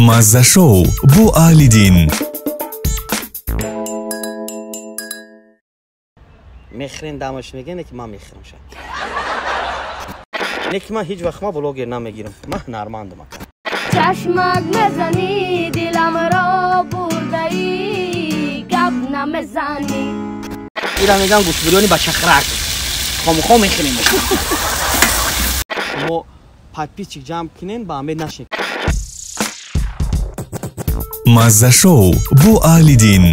Мазза-шоу бо Аҳлиддин. Мехӯрен дамаш мегӯянд, ки ман мехӯрам ша. Не ки ман ҳеҷ вақт ма блогер намегирам. Ман ҳунармандам ака. Чашмак мезанӣ, диламро бурдаӣ, гап намезанӣ. Ира мегӯям гӯштбирёни ба чахрак. Хомхом мехӯрем. Шумо подписчик ҷамъ кунен, ба амед нашед. Мазза-шоу бо Аҳлиддин.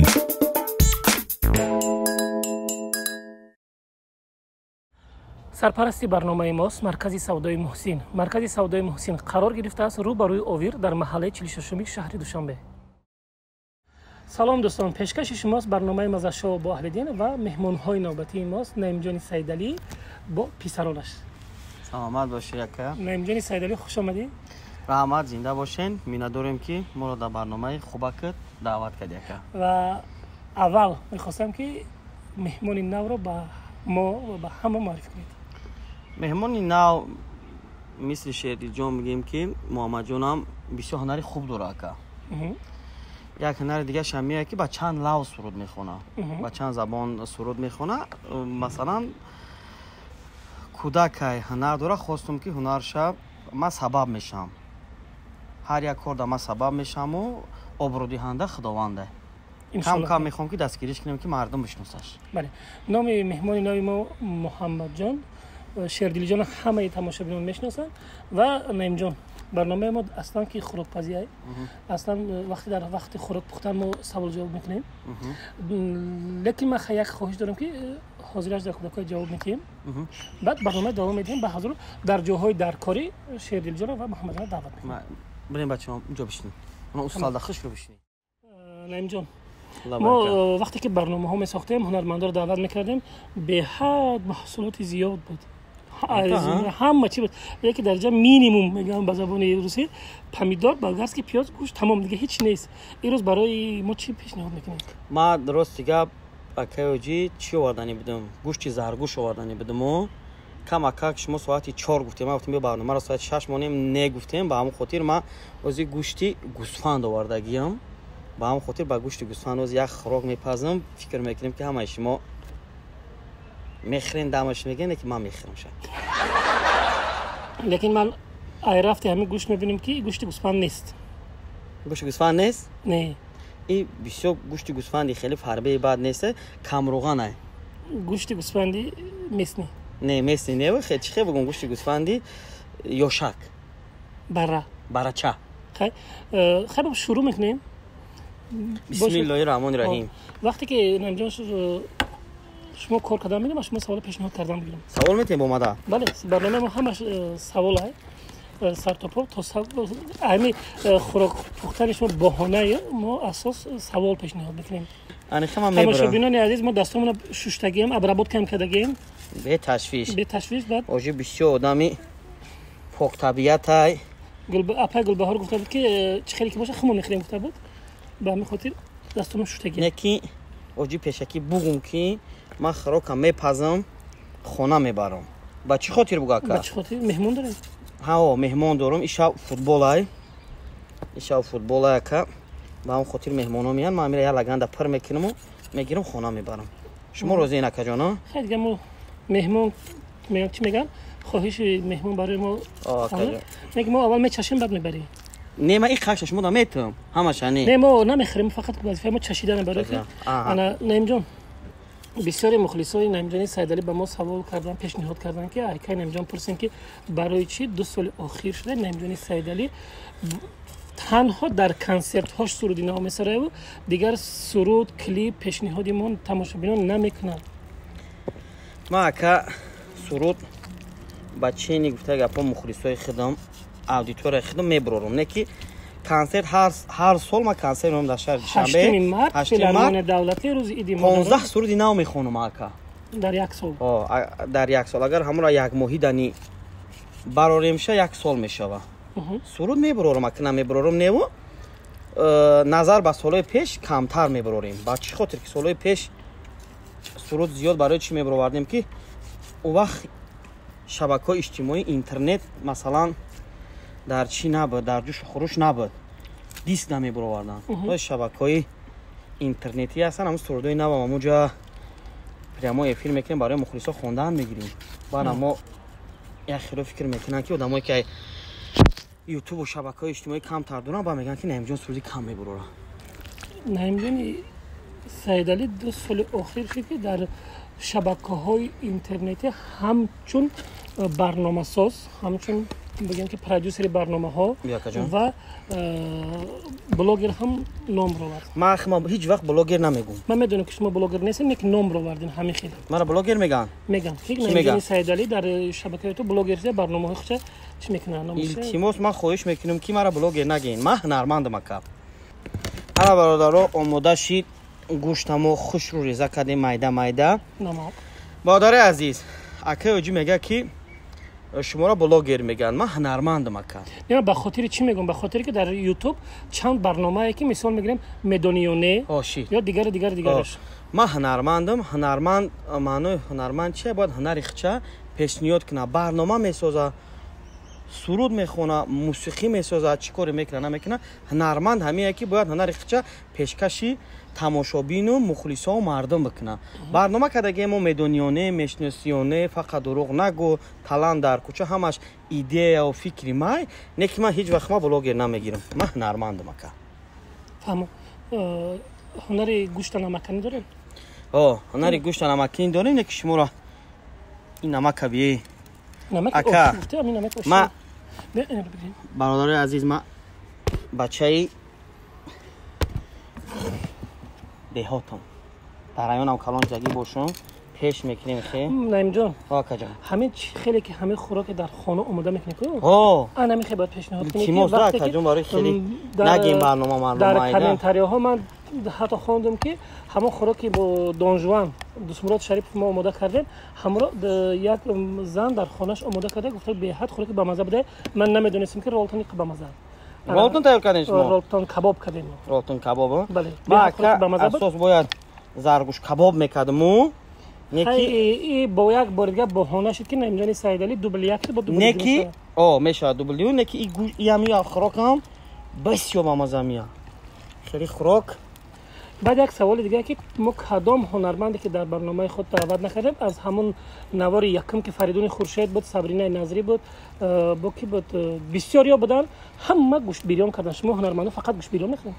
Сарпарасти барномаи мост маркази савдои Муҳсин. Маркази савдои Муҳсин қарор гирифтааст рӯ ба рӯи Овир дар маҳаллаи 46 шаҳри Душанбе. Салом дӯстон, пешкаши шумост барномаи Мазза-шоу бо Аҳлиддин ва меҳмонҳои навбатии мост Наимҷони Саидалӣ бо писаронаш. Саломат бошед ака. Наимҷони Саидалӣ, хуш омадӣ. Раҳмат, зинда бошен. Миннатдорем, ки моро дар барномаи хубакат даъват кардӣ ака. Ва аввал мехостам, ки меҳмони навро ба мо ва ба ҳама муаррифӣ кунед. Меҳмони нав мисли Шердилҷон мегӯем, ки Муҳаммадҷонам бисёр ҳунари хуб дора ака. Як ҳунари дигараш ҳам меояд, ки ба чанд лавз суруд мехона, ба чанд забон суруд мехона. Масалан, кӯдакай ҳунар дора, хостум, ки ҳунарша ман сабаб мешавам. Ҳар як кор дар ман сабаб мешаваму обрӯдиҳанда Худованда. Кам кам мехоҳам, ки дастгириш кунем, ки мардум бишносаш. Бале, номи меҳмони нави мо Муҳаммадҷон Шердилҷон, ҳамаи тамошобинон мешиносанд. Ва Наимҷон, барномаи мо аслан ки хӯрокпазӣ, аслан вақте дар вақти хӯрок пухтан мо савол ҷавоб мекунем, лекин ман як хоҳиш дорам, ки ҳозираш дар кӯдакҳои ҷавоб медиҳем, баъд барнома давом медиҳем. Ба ҳазур дар ҷоҳои даркорӣ Шердилҷонро ва Муҳаммадҷонро даъват мекунем. Бирем, бачаҳо, унҷо бишинем. Усталда хушро бишинем. Наимҷон, мо вақте ки барномаҳо месохтем, ҳунармандоро даъват мекардем, беҳад маҳсулоти зиёд буд, ҳама чи буд, яке дараҷа минимум мегӯям ба забони русӣ: помидор, болгарский пиёз, гӯшт, тамом, дига ҳеч нест. Имрӯз барои мо чӣ пешниҳод мекунед? Ман рости гап, акаёҷӣ, чӣ овардани будам? Гӯшти заргӯш овардани будаму камакак шумо соати 4 гуфтем, ман гуфтем, биё барномаро соати 6 монем, не гуфтем. Ба ҳамон хотир ман ози гӯшти гӯсфанд овардагиям. Ба ҳамон хотир ба гӯшти гӯсфанд ози як хӯрок мепазам. Фикр мекунем, ки ҳамаи шумо мехӯрен дамаш мегӯянд, ки ман мехӯрам ша. Лекин ман айрафти ҳамин гӯшт мебинем, ки гӯшти гӯсфанд нест. Гӯшти гӯсфанд нест? Не. И бисёр гӯшти гӯсфанди хеле фарбеи бад нест, камруғанай. Гӯшти гӯсфанди местный. Не, местный не, чӣ хел бигӯм, гӯшти гӯсфанди ёшак. Бара. Барача. Хай, хай, шурӯъ мекунем. Бисмиллоҳи раҳмони раҳим. Вақте ки, Наимҷон, шумо кор кардан мегирам, шумо савол пешниҳод кардан мегирам. Савол метем омада? Бале, барномаи мо ҳамаш савол ай, сартопо то ҳами хӯрок пухтани шумо баҳонаи мо асос савол пешниҳод мекунем. Тамошобинони азиз, мо дастомона шуштагием, обработкаем кардагием. Беташвиш. Беташвиш. Баъд оҷи бисёр одами поктабиатай. Апай Гулбаҳор гуфта буд, ки чӣ хеле ки боша, хумон мехӯрем, гуфта буд. Ба ҳамин хотир дастомон шуштагием. Не ки оҷи пешакӣ бугум, ки ман хӯрокам мепазам, хона мебарам. Ба чӣ хотир буга, ака? Ба чӣ хотир? Меҳмон дорем. Ҳао, меҳмон дорам. Ишав футболай, ишав футболай, ака. Ба ҳамон хотир меҳмоно меянд. Ман амира як лаганда пир мекунаму мегирам, хона мебарам. Шумо розиен, акаҷоно? Хай, дига мо меҳмон чӣ мегӯям, хоҳиши меҳмон барои мо не, ки мо аввал мечашем, баъд мебарем. Не, ман и қаша шумо да метам ҳамаша, не. Не, мо намехӯрем, фақат вазифаи мо чашидане. Барои ана, Наимҷон, бисёре мухлисои Наимҷони Сайдалӣ ба мо савол кардан, пешниҳод карданд, ки айкай Наимҷон пурсем, ки барои чӣ 2 соли охир шуда Наимҷони Сайдалӣ танҳо дар консертҳош суруди нав месарояву дигар суруд, клип пешниҳоди мо тамошобинон намекунад. Ман, ака, суруд ба чени гуфта гапҳо мухлисои худам, аудиторияи худам мебурорам. Не ки консерт, ҳар сол ман консерт меом дар шаҳри Душанбе. 8 март, давлатӣ, рӯзи иди. 15 суруди нав мехонам, ака. Дар як сол? Дар як сол. Агар ҳамонро як моҳӣ дани бароремша, як сол мешава. Суруд мебурорам, ака, намебурорам неву, назар ба солҳои пеш камтар мебурорем. Ба чӣ хотир ки солҳои пеш суруд зиёд барои чӣ мебуровардем, ки он вақт шабакаҳои иҷтимоӣ, интернет, масалан, дар чӣ набуд, дар ҷӯшу хуруш набуд. Диск намебуровардан. Шабакаҳои интернетӣ ҳастан, ҳамун сурудҳои навам ҳамунҷа прямой эфир мекунем, барои мухлисо хондан мегирем. Баъд мо як хело фикр мекунанд, ки одамое ки ютубу шабакаҳои иҷтимоӣ камтар доранд, ба мегӯянд, ки Наимҷон суруди кам мебурора. Наимҷони Саидалӣ 2 соли охир шуд, ки дар шабакаҳои интернетӣ ҳамчун барномасоз, ҳамчун бигем ки продюсери барномаҳо ва блогер ҳам ном ровард. Ман ҳеҷ вақт блогер намегӯм. Ман медонам, ки шумо блогер нестед, лекин ном ровардин ҳамин хел. Мара блогер мегӯянд? Мегӯянд. Наимҷони Саидалӣ дар шабакаи ту блогер барномаҳои худша чӣ мекунад? Илтимос, ман хоҳиш мекунам, ки мара блогер нагӯед. Ман ҳунармандам, ака. Ана бародаро, омода шид гӯштамо, хушрӯ реза кардем майда майда. Бародари азиз, акаи оҷӣ мегӯяд, ки шуморо блогер мегӯянд. Ман ҳунармандам, ака. Не, ба хотири чӣ мегӯям? Ба хотире ки дар ютуб чанд барномае ки мисол мегирем, медонӣ ё не, ё дигару дигару дигараш. Ман ҳунармандам. Ҳунарманд, маънои ҳунарманд чия? Бояд ҳунари худша пешниҳод кунад, барнома месоза, суруд мехона, мусиқӣ месоза, чӣ коре мекуна, намекуна. Ҳунарманд ҳамие ки бояд ҳунари худша пешкаши тамошобину мухлисову мардум бикуна. Барнома кардагие мо медониёне, мешиносиёне, фақат дурӯғ нагӯ, талант дар кӯча, ҳамаш идеяу фикри май. Не ки ман ҳеҷ вақт ма блогер намегирам. Ман ҳунармандам, ака. Фаҳмо. Ҳунари гӯшта намакканӣ дорем? О, ҳунари гӯшта намакканӣ дорем, не ки шуморо ин намака бие. Ака, ма бародарои азиз, ма бачаи деҳотам, дар районам калон ҷагӣ бошум, пеш мекунем хе. Наимҷон, акаҷон, ҳамин хеле ки ҳамин хӯроке дар хона омода мекунӣ ку, ан ҳамин хе бояд пешниҳод кунӣ. Илтимос, акаҷон, барои хеле нагем барнома мардум. Дар комментариҳо ман ҳатто хондум, ки ҳамон хӯроки бо Донжуан Дусмурод Шарипов мо омода кардем, ҳамро як зан дар хонаш омода карда, гуфта беҳад хӯроки бамаза буда, ман намедонистам, ки ролтон иқа бамаза. Ролтон тайёр кардем шумо? Ролтон кабоб кардем. Ролтон кабоб? Бале. Ма ака асос бояд заргӯш кабоб мекардиму. Неки бо як бори дигар баҳона шуд, ки Наимҷони Саидалӣ дубли як бо дубли. Неки о мешавад дубли, неки и гӯш иами хӯрокам бисёр бамаза меяд. Хеле хӯрок. Баъд як саволи дигаре, ки мо кадом ҳунарманде ки дар барномаи худ даъват накардем, аз ҳамун навори якум, ки Фаридуни Хуршед буд, Сабринаи Назрӣ буд, бо ки буд, бисёриё буданд, ҳама гӯштбирён карданд. Шумо ҳунармандо фақат гӯштбирён мекунед?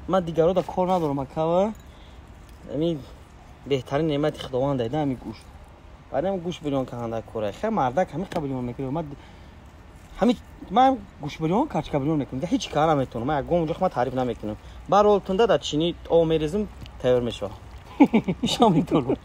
Ман дигаро да кор надорам, акава. Ами беҳтарин неъмати Худованд дайда ами гӯшт. Баъдам гӯшт бирён карданда кора. Хе мардак ҳами қабилён мекунад. Ман ҳами ман гӯшт бирён, карчка бирён мекунам. Ҳеҷ кор наметавонам. Ман ягон ҷо ман таъриф намекунам. Бар ролтунда дар чини об мерезам, тайёр мешавад. Ишон метавонам.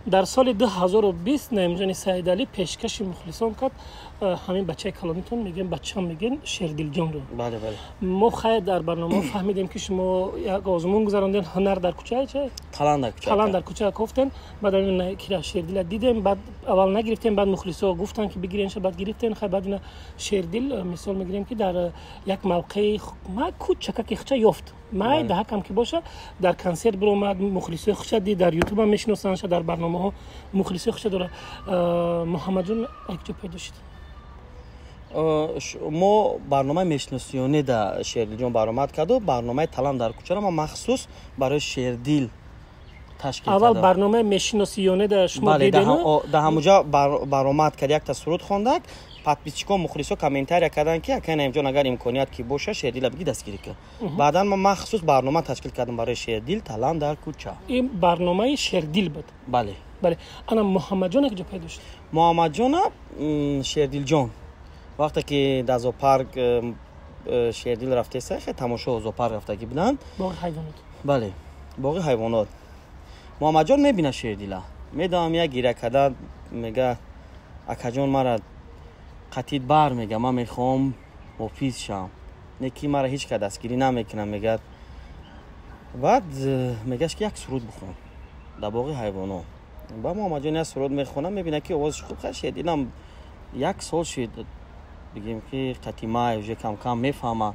Дар соли 2020 Наимҷони Саидалӣ пешкаши мухлисон кард ҳамин бачаи калонитон, мегӯем бачам, мегӯем Шердилҷонро. Бале, бале. Мо хайр дар барнома фаҳмидем, ки шумо як озмун гузарондем, ҳунар дар кӯча, ча? Талант дар кӯча. Талант дар кӯча кофтем, баъд ҳамин кира Шердила дидем, баъд аввал нагирифтем, баъд мухлисо гуфтанд, ки бигиренша, баъд гирифтем. Хайр, баъд ина Шердил мисол мегирем, ки дар як мавқеи ма кӯчакаки хуча ёфт. Май даҳакам ки боша, дар консерт биромад, мухлисои хуча дид, дар ютубам мешиносандша, дар барномаҳо мухлисои хуча дорад. Муҳаммадҷон якҷо пайдо шуд? Мо барномаи мешиносиёне да Шердилҷон баромад карду, барномаи талант дар кӯчаро ман махсус барои Шердил ташкил кардам. Аввал барномаи мешиносиёне да шумо дидену? Да ҳамуҷа баромад кард, якта суруд хондак, подписчикон, мухлисо комментария карданд, ки акай Наимҷон, агар имконият ки боша, Шердила биги дастгирӣ кун. Баъдан ман махсус барнома ташкил кардам барои Шердил, талант дар кӯча. Ин барномаи Шердил буд? Бале. Бале. Ана Муҳаммадҷон якҷо пайдо шуд? Муҳаммадҷона Шердилҷон вақте ки дар зоопарк Шердил рафтеса, хе тамошо зоопарк рафтагӣ буданд. Боғи ҳайвонот. Бале, боғи ҳайвонот. Муҳаммадҷон мебина Шердила, медонам, як гиря карда мега: акаҷон, мара қатид бар, мега, ман мехоҳам ҳофиз шавам, не ки мара ҳеҷ кас дастгирӣ намекунам, мегӯяд. Баъд мегӯяш, ки як суруд бихон дар боғи ҳайвонот. Ба Муҳаммадҷон як суруд мехонам, мебина, ки овозаш хуб. Хай, Шердилам як сол шид, бигем ки қатимай уже кам-кам мефаҳма.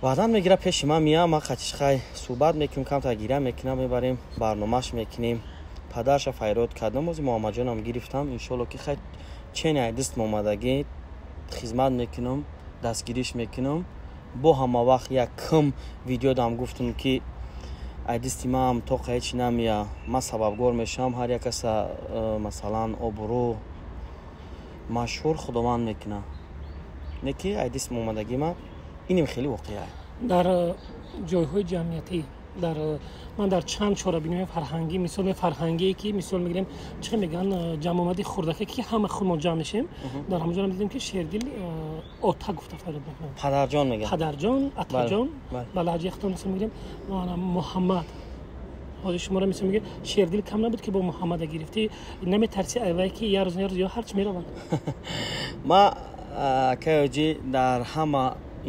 Баъдан мегира пеши ман меяд, ман қатиш хай суҳбат мекунем, камтар гиря мекунам, мебарем барномаш мекунем. Падарша файрод кардам, ози Муҳаммадҷонам гирифтам. Иншолло, ки хай чени ай дастм омадагӣ хизмат мекунам. Дастгириш мекунам. Бо ҳама вақт як кам видео дам гуфтам ки ай дасти маам то ҳеч намея, ман сабабгор мешавам. Ҳар як каса масалан обрӯ машҳур Худованд мекунад. Не ки ай дасти омадагӣ ма иним хеле воқеа. Дар ҷойҳои ҷамъиятӣ, дар ман дар чанд чорабиниҳои фарҳангӣ, мисол фарҳангие ки мисол мегирем, чӣ мегӯянд, ҷамъомади хурдаке ки ҳама худ мо ҷамъ мешем, дар ҳамонҷо ҳам дидем ки Шердил ота гуфта фарёд мекунад. Падарҷон мегӯяд. Падарҷон, атаҷон, ба лаҳҷаи худтон мисол мегирем, Муҳаммад. ҳозир шуморо мисол мегӯяд, Шердил кам набуд ки бо Муҳаммада гирифтӣ, наметарсӣ айвай ки як рӯз, як рӯз ё ҳарчи меравад? Ма акаёҷӣ дар ҳама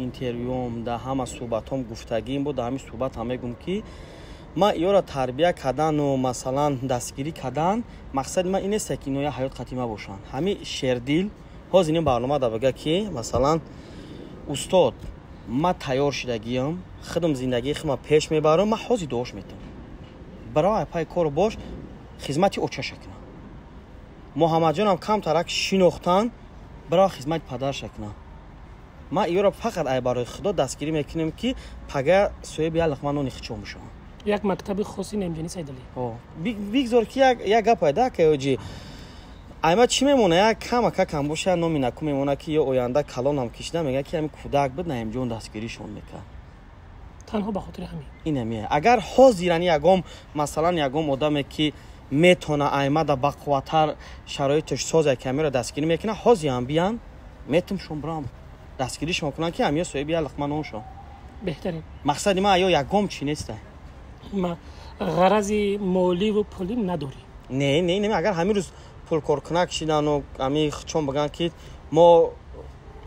интервюом, дар ҳама суҳбатҳом гуфтагиим буд, дар ҳамин суҳбат ҳам мегӯм ки ма иёро тарбия кардану масалан дастгирӣ кардан мақсади ман ин нест ки ино як ҳаёт қатима бошанд. Ҳамин Шердил ҳозир ин барнома да бага ки масалан устод ма тайёр шудагиам, худам зиндагии худма пеш мебарам, ман ҳозир дуош метавам. Барои пай кору бош хизмати очаша кунам. Муҳаммадҷонам камтарак шинохтан, барои хизмати падарша кунам. Ман иёро фақат ай барои Худо дастгирӣ мекунем ки пага соҳиби як луқма нони хичо мешавам. Як мактаби хоси Наимҷони Сайдалӣ. Бигзор ки як гап пайда каёҷи. Ай ма чӣ мемона, як камака кам боша, номи наку мемона ки ё оянда калонам кишида мегӯяд ки ҳамин кӯдак буд, Наимҷон дастгиришон мекард. Танҳо ба хотири ҳамин. Инамия. Агар ҳозиран ягом, масалан ягом одаме ки метона аймада бақувваттар шароиташ соза ки ҳамиро дастгирӣ мекунад, ҳозир ҳам биян, метумшон бирам дастгиришон кунанд ки ҳамиё соҳиби як луқма нон шаванд. Беҳтарин. Мақсади ман ё ягом чӣ нест. Ма ғарази моливу пулӣ надорӣ? Не, не, не, агар ҳамин рӯз пулкоркунак шидану ҳамин чон бигӯянд ки мо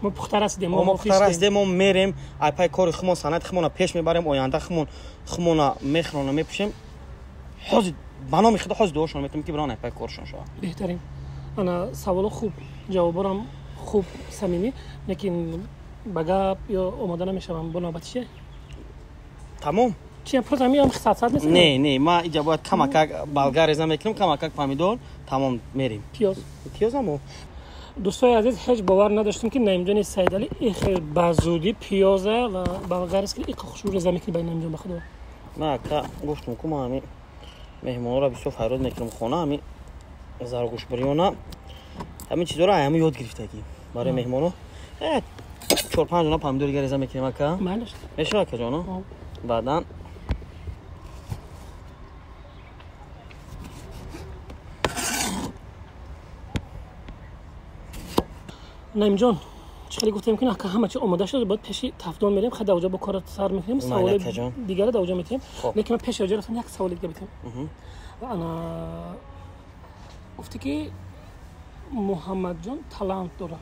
пухта расидем, мо пухта расидем, мо мерем ай пай кори худмон, санъати худмонро пеш мебарем, оянда худмона мехӯрона мепӯшем, ҳозир ба номи Худо ҳозир дуошон метавонем ки биран ай пай коршон шаванд. Беҳтарин. Ана саволо хуб, ҷавоборам хуб, самимӣ, лекин ба гап ё омода намешавам. Бо навбати чие? Тамом. Чи просто ҳамин сад-сад месанам? Не, не, ма иҷа бояд камакак болгар реза мекунам, камакак помидор, тамом мерем. Пиёз. Пиёз амо. Дӯстои азиз, ҳеҷ бовар надоштем ки Наимҷони Сайдалӣ ихел ба зудӣ пиёза ва болгар ки иқа хушрӯ реза мекунӣ ба Наимҷон, ба Худо. Ма ака гуфтум ку ма ҳамин меҳмонҳоро бисёр фарёд мекунам хона, ҳамин заргӯшбирёна, ҳамин чизҳоро ҳамин ёд гирифтагӣ барои меҳмонҳо. 4-5 дона помидор дига реза мекунем ака. Майлаш. Мешавад ака ҷоно? Баъдан Наимҷон, чӣ хеле гуфтем ки ака ҳама чи омода шуд, бояд пеши тафдон мерем, хай давҷа бо кора сар мекунем, саволи дигаро давҷа метиҳем. Лекин ман пеши оҷа рафтам як саволи дига битем. Ана гуфтӣ ки Муҳаммадҷон талант дорад,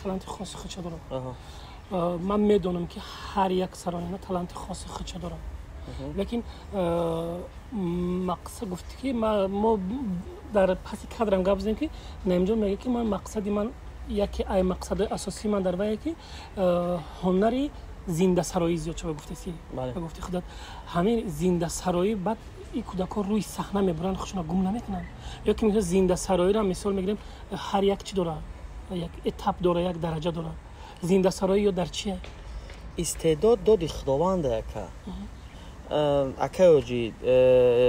таланти хоси худша дорад. Ман медонам ки ҳар як саронина таланти хоси худша дорад, лекин мақсад гуфтӣ ки мо дар паси кадрам гап задем ки Наимҷон мегӯяд ки ман мақсади ман яке ай мақсадҳои асосии ман дар вае ки ҳунари зиндасароӣ зиёд шава гуфтеси. Ба гуфти худат ҳамин зиндасароӣ баъд ин кӯдакҳо рӯи саҳна мебуранд, худшона гум намекунанд. Ё ки мисол зиндасароиро мисол мегирем, ҳар як чӣ дорад, як этап дора, як дараҷа дорад. Зиндасароӣ ё дар чие? Истеъдод доди Худованд ака. Акаёҷи,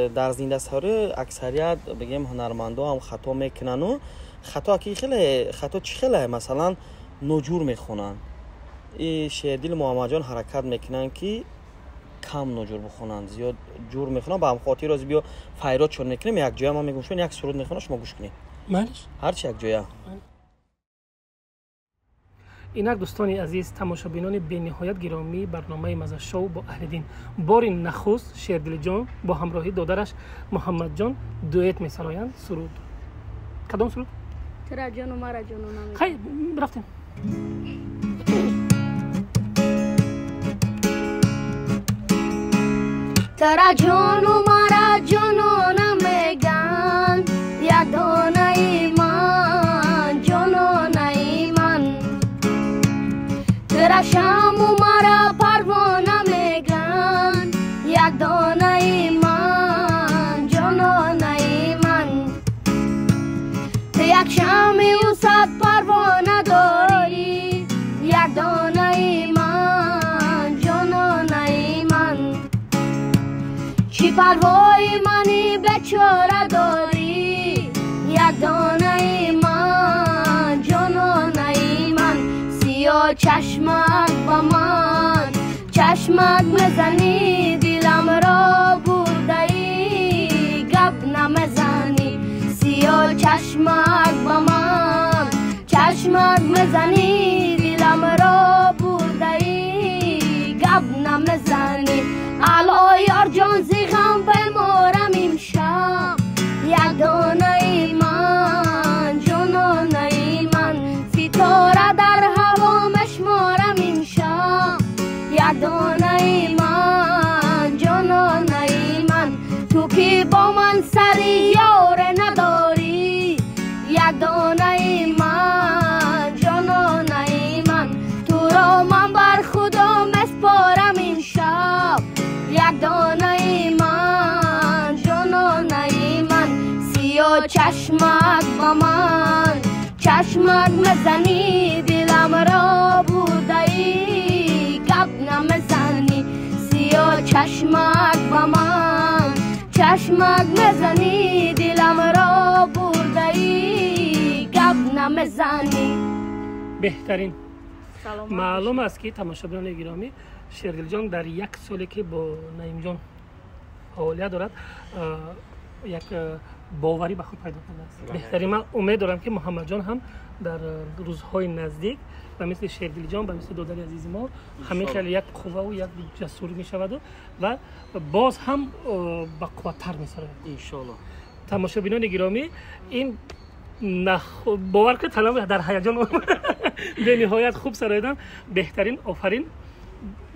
дар зиндасароӣ аксарият бигем ҳунармандо ҳам хато мекунану хато аки хеле хато чӣ хеле, масалан ноҷур мехонанд. И Шердил Муҳаммадҷон ҳаракат мекунанд ки кам ноҷур бихонанд, зиёд ҷур мехонанд. Ба ҳамхотир рози биё файрод чон мекунем, якҷоя ман мегӯм шумо як суруд мехонам, шумо гӯш кунед. Майлаш. Ҳарчи якҷоя. Инак дӯстони азиз, тамошобинони бениҳоят гиромии барномаи Мазашоу бо Аҳлиддин, бори нахуст Шердилҷон бо ҳамроҳии додараш Муҳаммадҷон дуэт месароянд суруд. Кадом суруд? Тра ҷону мара ҷону намегӯям. Хай, рафтем. Тра ҷону мара ҷону намеган, як донаи ман, ҷононаи ман. Тра шаму мара парвона меган, як донаи ман, ҷононаи ман. Ту як шами сад парвона дорӣ, як дона Парвои мани бечора дорӣ, як донаи ман, ҷононаи ман. Сиёҳ чашмак ба ман чашмак мезанӣ, диламро бурдаӣ, гап намезанӣ. Сиёҳ чашмак ба ман чашмак мезанӣ, диламро бурдаӣ, гап намезанӣ. Ало ёрҷон, зи ғам беморам имшаб, як донаи ман, ҷононаи ман. Ситора дар ҳаво мешморам имшаб, як донаи ман, ҷононаи ман. Ту ки бо ман сари ёре надорӣ, як донаи ман, ҷононаи ман. Туро ман бар худо меспорам имшаб, як донаи ман, ҷононаи ман. Сиёҳ чашмак ба ман чашмак мезанӣ, диламро бурдаӣ, гап намезанӣ. Сиёҳ чашмак ба ман чашмак мезанӣ, диламро бурдаӣ, гап намезанӣ. Беҳтарин. Маълум аст ки тамошобинони гиромӣ, Шердилҷон дар як соле ки бо Наимҷон фаъолият дорад, як боварӣ ба худ пайдо кардааст. Беҳтарин. Ман умед дорам ки Муҳаммадҷон ҳам дар рӯзҳои наздик ба мисли Шердилҷон, ба мисли додари азизи мо ҳамин хеле як қувваву як ҷасур мешаваду ва боз ҳам ба қувваттар месарояд, иншоалло. Тамошобинони гиромӣ, ин бовар кунед, талаб дар ҳаяҷон бениҳоят хуб сароидан. Беҳтарин, офарин.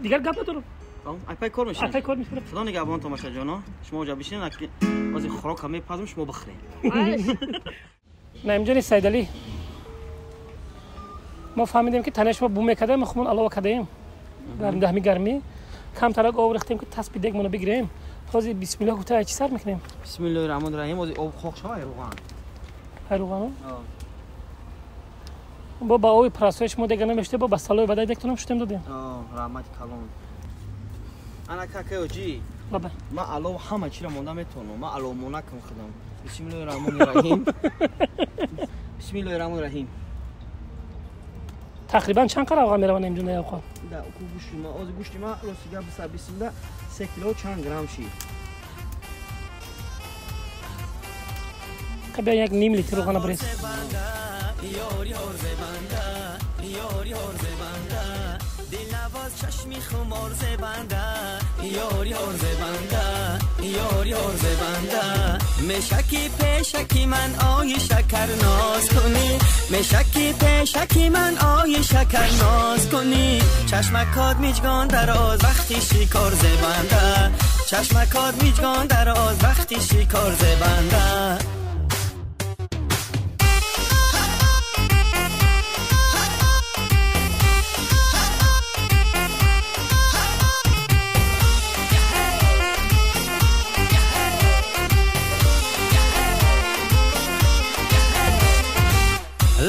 Дигар гап надорам. Айпай кор мешинем. Айпай кор мешинем. Худо нигаҳбон, тамошаҷоно. Шумо оҷа бишинед, ози хӯрока мепазм, шумо бихӯред. Наимҷони Сайдалӣ, мо фаҳмидем ки танаи шумо бу мекардаем, мо худмон алова кардаем. Дар даҳми гармӣ камтарак об рехтем ки таспи дегмонро бигирем. Ҳозир бисмиллоҳ гуфта чӣ сар мекунем? Бисмиллоҳи раҳмони раҳим. Ҳозир об хок шава, ай равған. Ай равғано? Бо ба оби прасои шумо дега намешудем, бо ба салои бадай дегтонам шудем додем. Раҳмати калон. Ана какаёҷи, ман алов ҳама чиро монда метавонам. Ман аловмонакам худам. Бисмиллоҳи раҳмони раҳим. Бисмиллоҳи раҳмони раҳим. Тақрибан чанд қара равған меравад инҷо на овқат? Да, ку гӯшти ма, ози гӯшти ма рости гап биса бисмилла 3 кило чанд грамм шид. Қабия як ним литр равғана брез. چشمی خمار زبنده، یار یار زبنده، یار یار زبنده. مشکی پیشکی من آی شکر ناز کنی، مشکی پیشکی من آی شکر ناز کنی. چشمکات میجگان دراز وقتی شکار زبنده، چشمکات میجگان دراز وقتی شکار زبنده.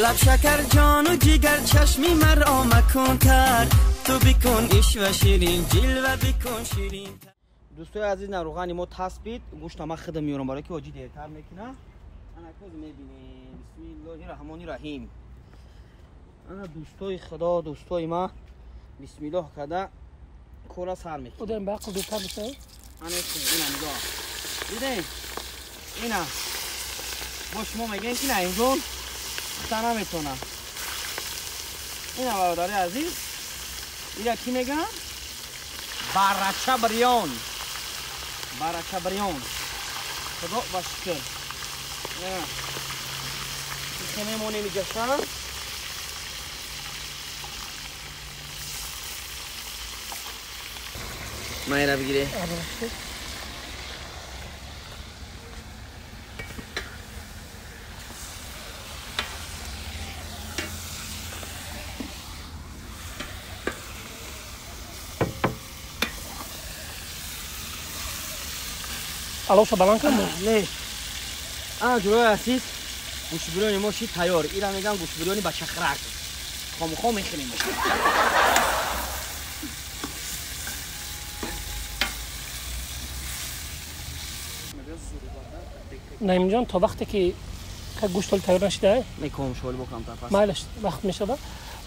لب شکر جان و جگر چشمی مرا مکن تر، تو بکن ایش و شیرین جلوه بکن شیرین. دوستای عزیز، روغن ما تثبیت گوشت ما خودم میارم برای که آجی دیرتر میکنه. انا کوز میبینیم. بسم الله الرحمن الرحیم. انا دوستای خدا، دوستای ما، بسم الله کده کورا سر میکنه. خودم با عقل دوتا بشه. انا اینا نگاه. دیدین؟ اینا با شما میگن که نه اینجون نمیتونم. اینا برادر عزیز، اینا کی میگن؟ برچه بریان. برچه بریان. خدا با شکر. نه. خیلی مونه میجشن. من اینا بگیره. аловша баланд кардем? Не. Ана ҷӯрои азиз, гӯшти бирёни мо шид тайёр. Ира мегӯям гӯшти бирёни ба чахрак. Хомухом мехӯрем. Наимҷон, то вақте ки гӯшт ҳол тайёр нашида, меком шоли бо камтар пас. Майлаш, вақт мешава.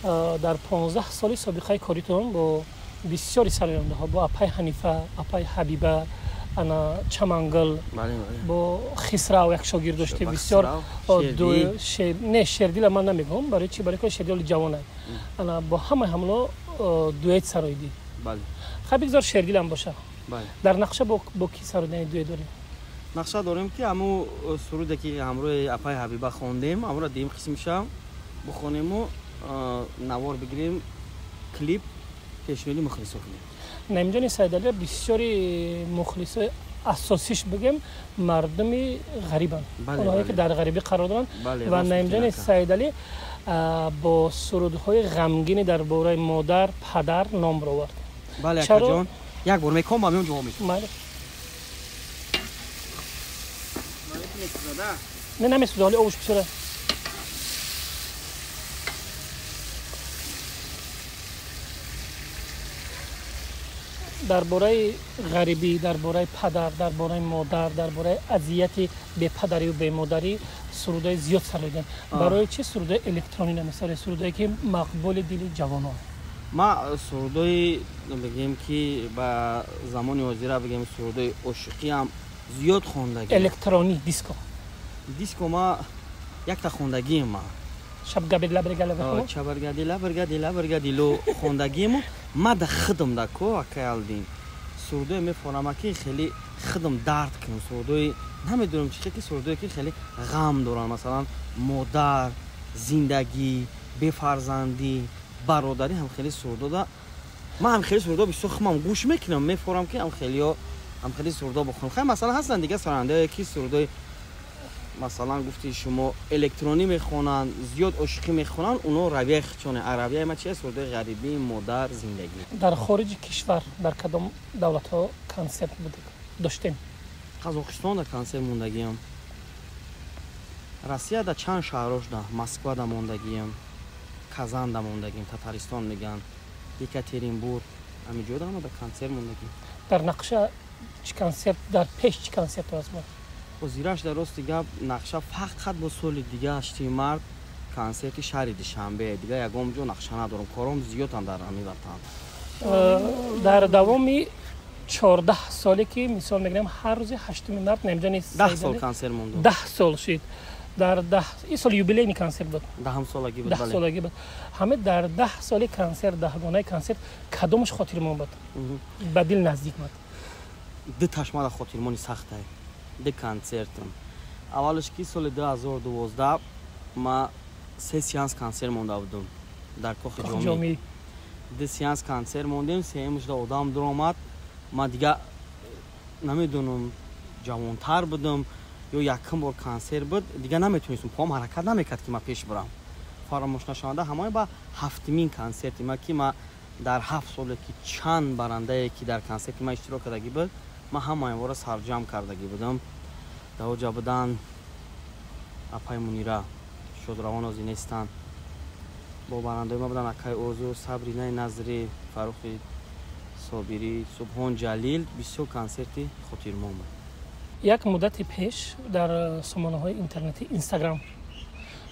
Дар 15 соли собиқаи коритон бо бисёри сарояндаҳо, бо апай Ҳанифа, апай Ҳабиба, ана Чамангал, бо Хисрав як шогирд доште бисёр. Не, Шердила ман намегӯям, барои чи? Барои ки Шердил ҷавон аст. Ана бо ҳамаи ҳамло дуэт сароидӣ. Хай, бигзор Шердилам боша. Дар нақша бо ки сароидани дуэт дорем? Нақша дорем ки ҳамун суруде ки ҳамроҳи апай Ҳабиба хондем, ҳамонро дуюм қисмша бихонему навор бигирем, клип пешниҳоди мухлисо кунем. Наимҷони Сайдалия бисёри мухлисои асосиш бигем мардуми ғарибанд, онҳое ки дар ғарибӣ қарор доранд, ва Наимҷони Сайдалӣ бо сурудҳои ғамгини дар бораи модар, падар ном баровард. Бале, акаҷон, як бор меком ба меон ҷавоб медиҳам. Не, намесӯзад, ҳоли овуш бисёра. Дар бораи ғарибӣ, дар бораи падар, дар бораи модар, дар бораи азияти бепадарию бемодарӣ сурудҳои зиёд сароиданд. Барои чӣ сурудҳои электронӣ намесароед, сурудҳое ки мақбули дили ҷавонон? Ма сурудҳои бигем ки ба замони ҳозира бигем сурудҳои ошиқиам зиёд хондагӣ. Электронӣ, диско. Диско ма якта хондагием ма. Шабгабедлабргалаб. Чабаргадилабргадилабргадило хондагиему ма да худам да ко акай Алдин. Сурудое мефорама ки хеле худам дард кунам, сурудои намедонам чи ки сурудое ки хеле ғам доранд, масалан модар, зиндагӣ, бефарзандӣ, бародарӣ, ҳам хеле сурудо ман ҳам хеле сурудо бисёр худам гӯш мекунам, мефорам ки ҳам хелео ҳам хеле сурудо бихонам. Хай, масалан ҳастанд дигар сарояндаое ки сурудои масалан гуфти шумо электронӣ мехонанд, зиёд ошиқӣ мехонанд, оно равияи худшоне. А равияи ма чи? Сурудои ғарибӣ, модар, зиндагӣ. Дар хориҷи кишвар дар кадом давлатҳо консерт доштем? Қазоқистон да консерт мондагиам, Россия да чанд шаҳрош да, Москва да мондагиам, Казан да мондагиам, Татаристон мегӯянд, Екатеринбург, ҳамин ҷо да ҳама да консерт мондагиам. Дар нақша чӣ консерт, дар пеш чӣ консерт аст? Озираш дар рости гап нақша фақат бо соли дига 8 март консерти шаҳри Душанбе, дига ягон ҷо нақша надорам, кором зиёдам дар ҳамин ватан. Дар давоми 14 соле ки мисол мегирем ҳар рӯзи 8 март Наимҷони 10 сол консерт мондум. 10 сол шид. Дар 10 ин сол юбилейни консерт буд. 10 солагӣ буд. 10 солагӣ буд. Ҳама дар 10 соли консерт, даҳгонаи консерт кадомаш хотирмон буд? Ба дил наздик буд? Ду ташмада хотирмони сахтае. Ду консертам. Аввалаш ки соли 2012 ма се сеанс консерт монда будум дар Кохи Ҷомӣ. Ду сеанс консерт мондем, сеюмашда одам дуромад. Ма дига намедонам, ҷавонтар будам ё якум бор консерт буд, дига наметонистам, поам ҳаракат намекард ки ма пеш бурам. Фаромӯш нашаванда ҳамаи ба ҳафтумин консерти ма ки ма дар 7 соле ки чанд барандае ки дар консерти ма иштирок кардагӣ буд, ман ҳамаи сарҷамъ кардагӣ будам. Дар оҷа будан апай Мунира, шодравон озӣ нестанд. Бо барандаои ма будан акай Орзу, Сабринаи Назрӣ, Фаррухи Собирӣ, Субҳон Ҷалил. Бисёр консерти хотирмон буд. Як муддати пеш дар сомонаҳои интернетӣ Инстаграм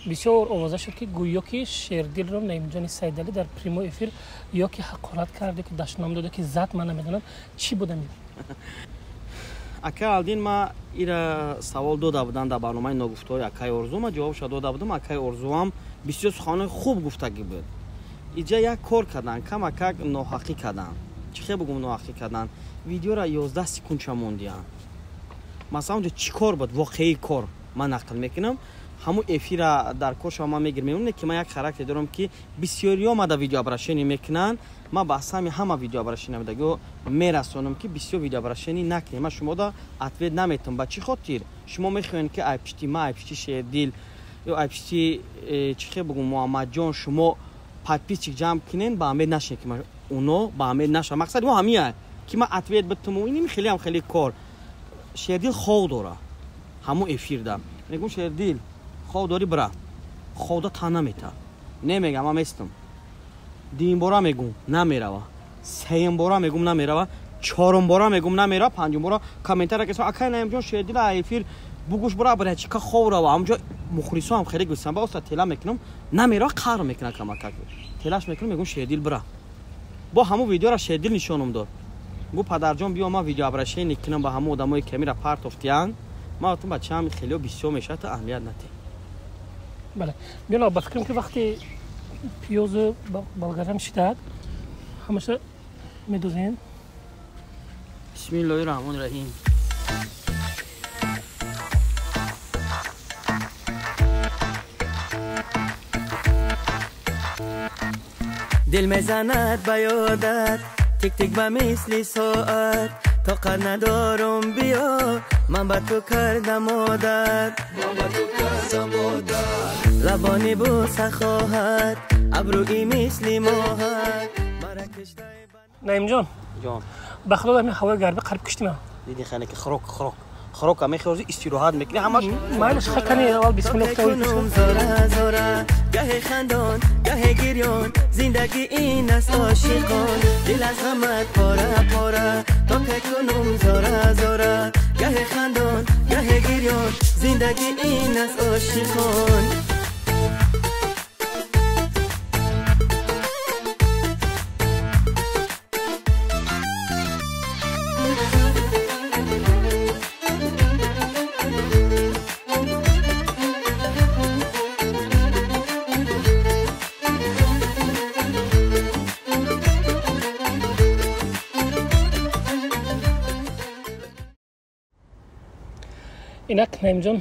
бисёр овоза шуд ки гӯё ки Шердилро Наимҷони Сайдалӣ дар прямой эфир ё ки ҳақорат кард, ё ки дашном дод, ё ки зад, ман намедонам чӣ будам. Акай Алдин, ма ира савол дода будам дар барномаи ногуфтаҳои акай Орзу, ма ҷавобша дода будам. Акай Орзуам бисёр суханои хуб гуфтагӣ буд. Иҷа як кор кардан, камакак ноҳақӣ кардан. Чӣ хел бугум ноҳақӣ кардан? Видеора 11 секундча мондиянд. Масалан, онҷо чӣ кор буд? Воқеии кор ман нақл мекунам. Ҳамун эфира дар корша ман мегирам, мемонад ки ман як характер дорам ки бисёриҳо мада видеообращение мекунанд. Ман ба сами ҳама видеообращение медагиҳо мерасонам ки бисёр видеообращение накунем. Ман шумода ответ наметам. Ба чӣ хотир? Шумо мехоҳед ки ай пишти ма, ай пишти Шердил ё ай пишти чӣ хел бугум Муҳаммадҷон шумо подписчик ҷамъ кунен, ба амед нашед ки оно ба амед наша. Мақсади мо ҳамин ки ман ответ битуму иним хеле ҳам хеле кор. Шердил хов дора ҳамун эфирда. Мегӯм Шердил хов дорӣ, бира. Ховда та намета. Немегам, ман местам. Дуюмбора мегӯм, намерава. Сеюмбора мегӯм, намерава. Чорум бора мегум намера, панҷум бора комментария кесам акай Наимҷон Шердила эфир бугуш бора брачка ховра ва ҳамҷо мухлисо ҳам хеле гӯстан ба оста тела мекунам, намера қар мекунам камакак. Телаш мекунам мегум Шердил бира. Бо ҳаму видеора Шердил нишонум дод. Гу падарҷон биё ман видеообращение кунам ба ҳаму одамое ки амира партофтиян. Ман гуфтам бачаам хеле бисёр мешавад, та аҳамият натӣ. Бале. Биё ба фикрам ки вақте пиёзу болгарам шидад, ҳамаша медозем. Бисмиллоҳи раҳмони раҳим. Дил мезанад ба ёдат, тик-тик ба мисли соат, тоқат надорум биё, ман ба ту кардам одат, лабони бӯса хоҳад, абрӯи мисли моҳат. Наимҷон, ба худо ҳамин ҳавои гармӣ қариб киштимам. Дидӣ хане ки хӯрок хӯрок хӯрока мехӯрӣ, истироҳат мекунӣ, ҳамаш майлаш хакани аввал бисмиллоҳ кунум зора зора, гаҳе хандон гаҳе гирён, зиндагӣ ин аст ошиқон, дил аз ғамат пора пора, то ке кунум зора зора, гаҳе хандон гаҳе гирён, зиндагӣ ин аст ошиқон. Инак Наимҷон,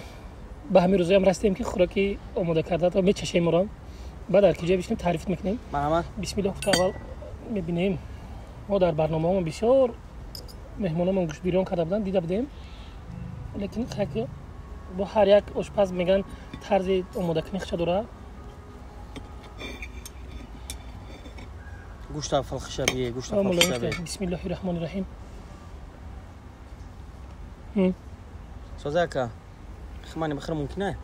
ба ҳамин рӯзоям расидем ки хӯроки омода кардаатро мечашем ора, баъд дар киҷа бишинем таъриф мекунем. Марҳамат. Бисмиллоҳ гуфта аввал мебинем. Мо дар барномаҳомон бисёр меҳмономон гӯштбирён карда буданд, дида будем, лекин бо ҳар як ошпаз мегӯянд тарзи омодакунӣ хиша дорад. Гӯшта фалхиша бие, гӯшта фалхиша бие. Бисмиллоҳи раҳмони раҳим. Соза ака, хмани бахир мумкин ай?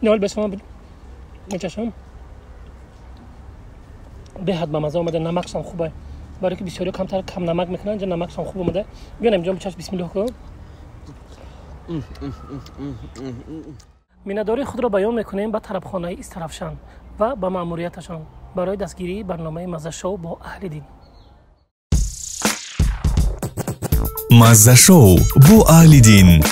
Не, ҳол бесама мечашам. Беҳад ба маза омада, намакшам хуб ай. Барои ки бисёриҳо камтар кам намак мекунанд, инҷа намакшам хуб омада. Биё Наимҷон бичаш, бисмиллоҳ кун. Миннатдории худро баён мекунем ба тарабхонаи Истарафшан ва ба маъмурияташон барои дастгирии барномаи Маззашоу бо аҳли дин. Маззашоу бо аҳли дин.